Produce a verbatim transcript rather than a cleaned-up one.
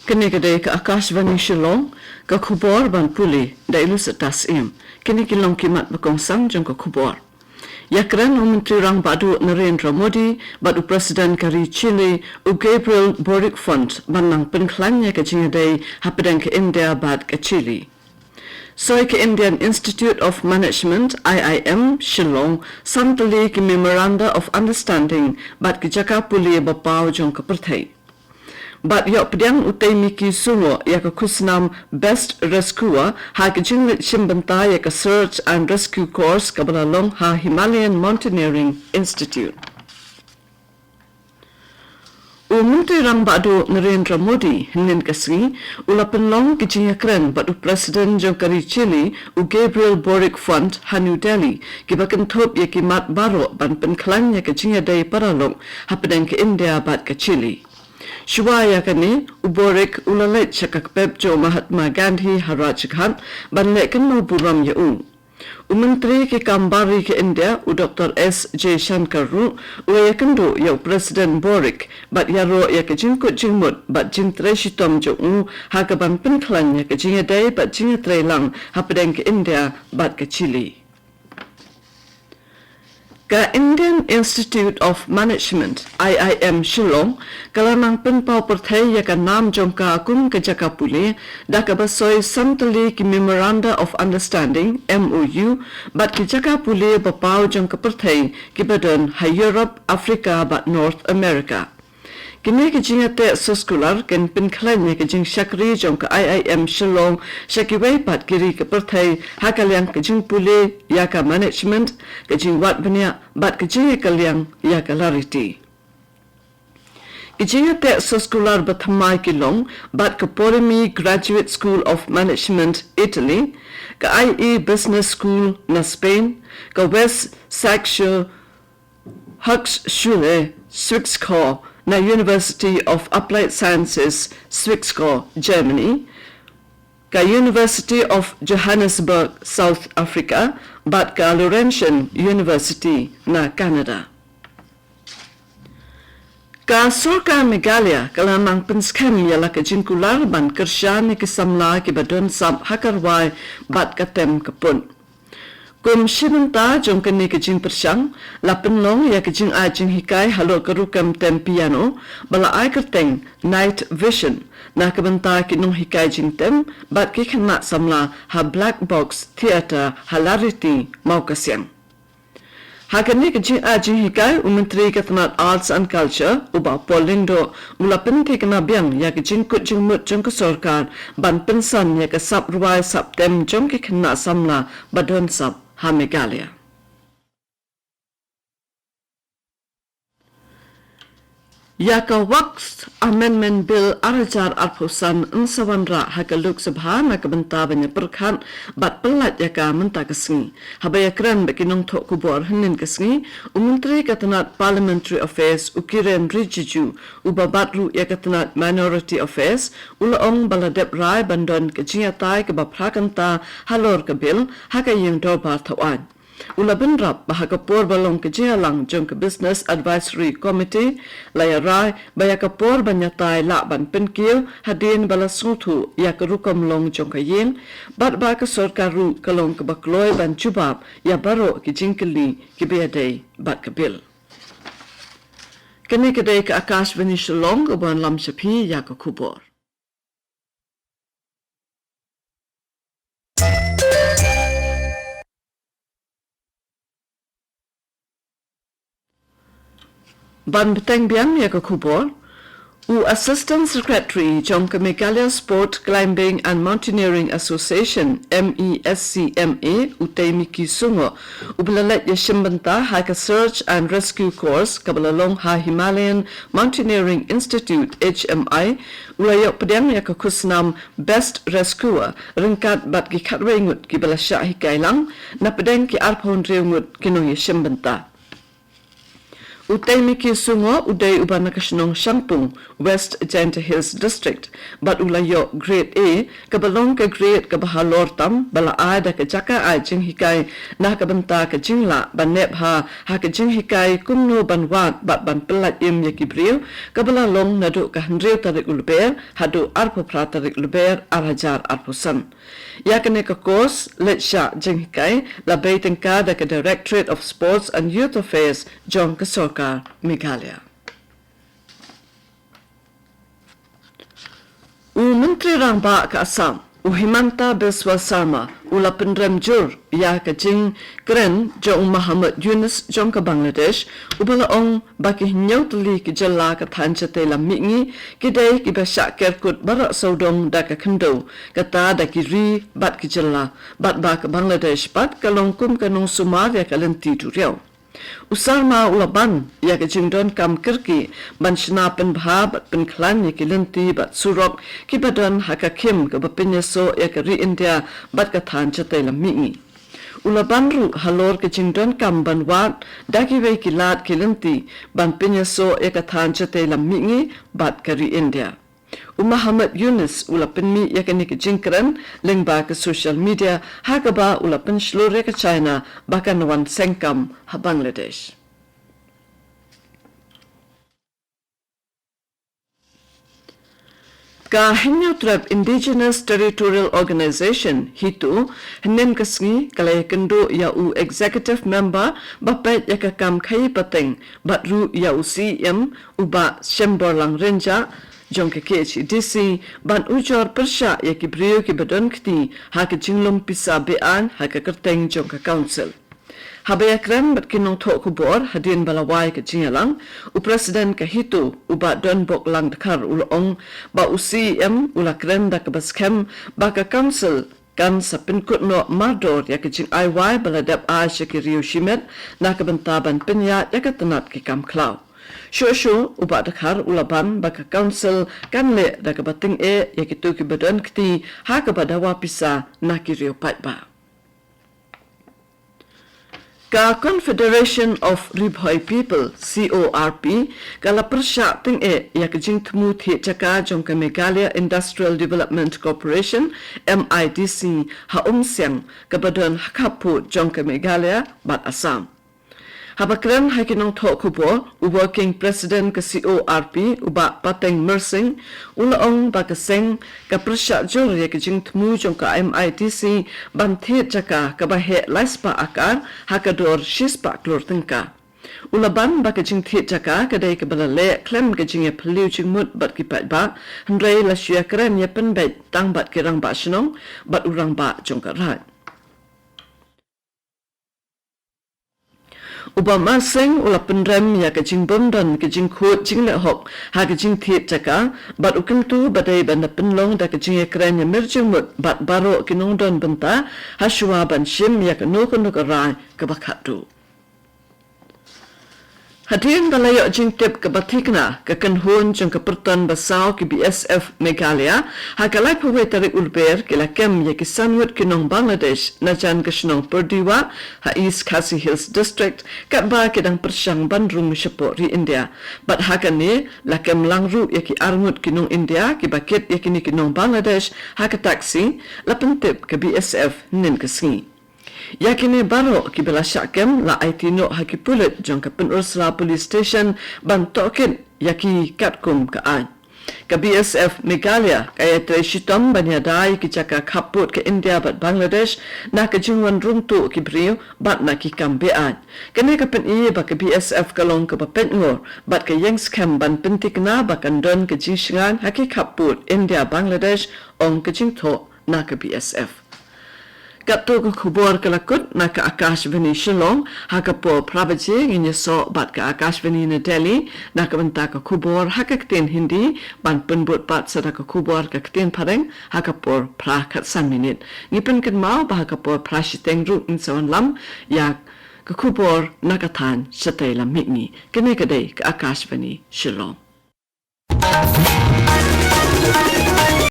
Kane ka dei ka Akashvani Shillong, ka khubor ban pule da i Lucy Tasim. Kine ki long ki mat ba kongsan jong ka khubor. Ïakren u Myntri Rangbah Duh Narendra Modi bad u President ka ri Chile, u Gabriel Boric Font, ban nang pynkhlaiñ ïa ka jingïadei hapdeng ka India bad ka Chile. Soi ka Indian Institute of Management, I I M, Shillong, san tylli ki Memoranda of Understanding bad ki jaka pule ba paw jong ka pyrthei. Bad ïoh pdiang u Teimiki Sungo ïa ka khusnam Best Rescuer ha ka jingleit shim bynta ïa ka Search and Rescue Course kaba la long ha Himalayan Mountaineering Institute. U Myntri Rangbah Duh Narendra Modi, hynnin ka sngi, u la pynlong ki jingïakren bad u President jong ka ri Chile, u Gabriel Boric Font, ha New Delhi, kiba kynthup ïa ki mat baroh ban pynkhlaiñ ïa ka jingïadei paralok hapdeng ka India bad ka Chile. Shuwa ïa kane, u Boric u la leit sha ka kpep jong u Mahatma Gandhi ha Rajghat ban leh kynmaw burom ïa u. U Myntri ki kam bar ri ka India, u Doktor S Jaishankar ruh, u la ïakynduh ïa u President Boric bad ïaroh ïa ka jingkut jingmut bad jingtrei shitom jong u ha kaban pynkhlaiñ ïa ka jingïadei bad jingïatreilang hapdeng ka India bad ka Chile. Ka Indian Institute of Management, I I M, Shillong, ka la nang pynpaw pyrthei ïa ka nam jong ka kum ka jaka pule da kaba soi san tylli ki Memoranda of Understanding, M O U, bad ki jaka pule ba paw jong ka pyrthei kiba don ha Europe, Africa bad North America. Kine ki jingïateh soskular kin pynkhlaiñ ïa ka jingshakri jong ka I I M Shillong sha kiwei pat ki ri ka pyrthei ha ka liang ka jingpule ïa ka management, ka jingwad bniah bad ka jingïakylliang ïa ka lariti. Ki jingïateh soskular ba thymmai ki long bad ka Porimi Graduate School of Management, Italy, ka I E Business School na Spain, ka West Saxo Hochschule Zwickau na University of Applied Sciences Zwickau, Germany, ka University of Johannesburg, South Africa, bad ka Laurentian University na Canada. Ka Sorkar Meghalaya ka la nang pynskhem ïa la ka jingkular ban kyrshan ïa ki samla kiba don sap ha ka rwai bad ka tem ka put. Kum shi bynta jong kane ka jingpyrshang, la pynlong ïa ka jingai jinghikai halor ka rukom tem piano ba la ai kyrteng Night Vision na ka bynta ki nonghikai jingtem bad ki khynnah samla ha Black Box Theatre ha Lariti, Mawkasiang. Ha kane ka jingai jinghikai, u Myntri ka tnat Arts and Culture, u Bah Paul Lyngdoh, u la pynthikna biang ïa ka jingkut jingmut jong ka sorkar ban pynsan ïa ka sap rwai sap tem jong ki khynnah samla ba don sap ha Meghalaya. Ïa ka Waqf Amendment Bill ar hajar arphew san yn sa wanrah ha ka Lok Sabha na ka bynta ban ïa pyrkhat bad pyllait ïa ka mynta ka sngi. Haba ïakren bad ki nongthoh khubor hynnin ka sngi, u Myntri ka tnat Parliamentary Affairs, u Kiren Rijiju, uba bat ruh ïa ka tnat Minority Affairs, u la ong ba la dep rai ban don ka jingïatai kaba phra kynta halor ka bill ha ka ïing dorbar thawaiñ. U la bynrap ba ha ka por ba long ka jingïalang jong ka Business Advisory Committee, la ïarai ba ïa ka por ban ïatai lah ban pynkiew hadien ba la sngewthuh ïa ka rukom long jong ka ïing, bad ba ka sorkar ruh ka long kaba kloi ban jubab ïa baroh ki jingkylli kiba ïadei bad ka bill. Kane ka dei ka Akashvani Shillong kaba wanlam sha phi ïa ka khubor. Ban bteng biang ïa ka khubor, u Assistant Secretary jong ka Meghalaya Sport Climbing and Mountaineering Association, M E S C M A, u Teimiki Sungo, uba la leit ïa shim bynta ha ka Search and Rescue Course kaba la long ha Himalayan Mountaineering Institute, H M I, u la ïoh pdiang ïa ka khusnam Best Rescuer ryngkat bad ki khatwei ngut kiba la shah hikai lang, na pdeng ki arphew hynriew ngut ki nongïashim bynta. U Taimiki Sungo u dei uba na ka shnong Shangpung, West Jaintia Hills District, bad u la ïoh grade A, kaba long ka grade kaba halor tam, ba la ai da ka jaka ai jinghikai na ka bynta ka jinglah ban nep ha, ha ka jinghikai kumno ban wad bad ban pyllait im ïa ki briew, kaba la long naduh ka hynriew tarik u Lber haduh arphew phra tarik u Lber ar hajar arphew san. Ïa kane ka course leit shah jinghikai la bei tyngka da ka Directorate of Sports and Youth Affairs jong ka sorkar Meghalaya. U Myntri Rangbah ka Assam, u Himanta Biswa Sarma, u la pynrem jur ïa ka jingkren jong u Muhammad Yunus jong ka Bangladesh, uba la ong ba ki hynñiew tylli ki jylla ka thaiñ shatei lam mihngi ki dei kiba shah kerkut baroh sawdong da ka khyndew, kata da ki ri bad ki jylla, bad ba ka Bangladesh pat ka long kum ka nongsumar ïa ka lynti duriaw. U Sarma u la ban ïa ka jingdonkam kyrkieh ban shna pynbha bad pynkhlaiñ ïa ki lynti bad surok kiba don ha ka khim kaba pynïasoh ïa ka ri India bad ka thaiñ shatei lam mihngi. U la ban ruh halor ka jingdonkam ban wad da kiwei ki lad ki lynti ban pynïasoh ïa ka thaiñ shatei lam mihngi bad ka ri India. U Muhammad Yunus u la pynmih ïa kane ka jingkren lyngba ka social media, ha kaba u la pynshlur ïa ka China ba kan wan seng kam ha Bangladesh. Ka Hynñiewtrep Indigenous Territorial Organization, HITO, hynnin ka sngi ka la ïakynduh ïa u Executive Member ba peit ïa ka kam khaïi pateng bad ruh ïa u CEM, u Bah Shemborlang Rynjah jong ka KHADC, ban ujor pyrshah ïa ki briew kiba don kti ha ka jinglum pisa be-aiñ ha ka kyrteng jong ka Council. Haba ïakren bad ki nongthoh khubor hadien ba la wai ka jingïalang, u President ka HITO, u Bah Donboklang Dkhar, u la ong ba u CEM u la kren da kaba skhem ba ka Council kan sa pynkut noh mardor ïa ka jingai wai ba la dep ai sha ki riew shimet na ka bynta ban pynïaid ïa ka tnat ki kam khlaw. Shuh shuh u Bah Dkhar u la ban ba ka Council kan leh da kaba tyngeh ïa kito kiba don kti ha kaba dawa pisa na ki riew paidbah. Ka Confederation of Ri Bhoi People, CORP, ka la pyrshah tyngeh ïa ka jingthmu thied jaka jong ka Meghalaya Industrial Development Corporation, MIDC, ha Umsiang, kaba don ha khappud jong ka Meghalaya bad Assam. Haba kren ha ki nongthoh khubor, u Working President ka CORP, u Bah Pateng Myrsing, u la ong ba ka seng ka pyrshah jur ïa ka jingthmu jong ka MIDC ban thied jaka kaba heh lai spah akar ha ka dor shi spah klur tyngka. U la ban ba ka jingthied jaka ka dei kaba la leh khlem ka jingïaphylliew jingmut bad ki paidbah, hynrei la shu ïakren ïapynbeit tang bad ki rangbah shnong bad u rangbah jong ka raid. U Bah Myrsing u la pynrem ïa ka jingbymdon ka jingkhuid jingleh hok ha ka jingthied jaka, bad u kyntu ba dei ban da pynlong da ka jingïakren ïamir jingmut bad baroh ki nongdon bynta, ha shuwa ban shim ïa kano kano ka rai kaba khatduh. Hadien ba la ïoh jingtip kaba thikna, ka kynhun jong ka pyrton basaw ki BSF Meghalaya, ha ka laiphew wei tarik u Lber ki la kem ïa ki san ngut ki nong Bangladesh na jan ka shnong Pyrdiwa, ha East Khasi Hills District, katba ki dang pyrshang ban rung shapoh ri India. Bad ha kane la kem lang ruh ïa ki ar ngut ki nong India kiba kit ïa kine ki nong Bangladesh ha ka taxi, la pyntip ka BSF hynnin ka sngi. Ïa kine baroh kiba la shah kem la aiti noh ha ki pulit jong ka Pynursla Police Station ban tohkit ïa ki katkum ka aiñ. Ka BSF Meghalaya ka ïatrei shitom ban ïada ïa ki jaka khappud ka India bad Bangladesh na ka jingwan rung tuh ki briew bad na ki kam be-aiñ. Kane ka pyni ba ka BSF ka long kaba peit ngor bad ka ïeng skhem ban pynthikna ba kan don ka jingshngaiñ ha ki khappud India Bangladesh, ong ka jingthoh na ka BSF. Katto ka khubor ka la kut na ka Akashvani Shillong, ha ka por phra baje ngin ïasoh bad ka Akashvani na Delhi na ka bynta ka khubor ha ka ktien Hindi, ban pynbud pat sa da ka khubor ka ktien Phareng ha ka por phra khatsan minit. Ngi pynkynmaw ba ha ka por phra shiteng ruh ngin sa wanlam ïa ka khubor na ka thaiñ shatei lam mihngi. Kane ka dei ka Akashvani Shillong.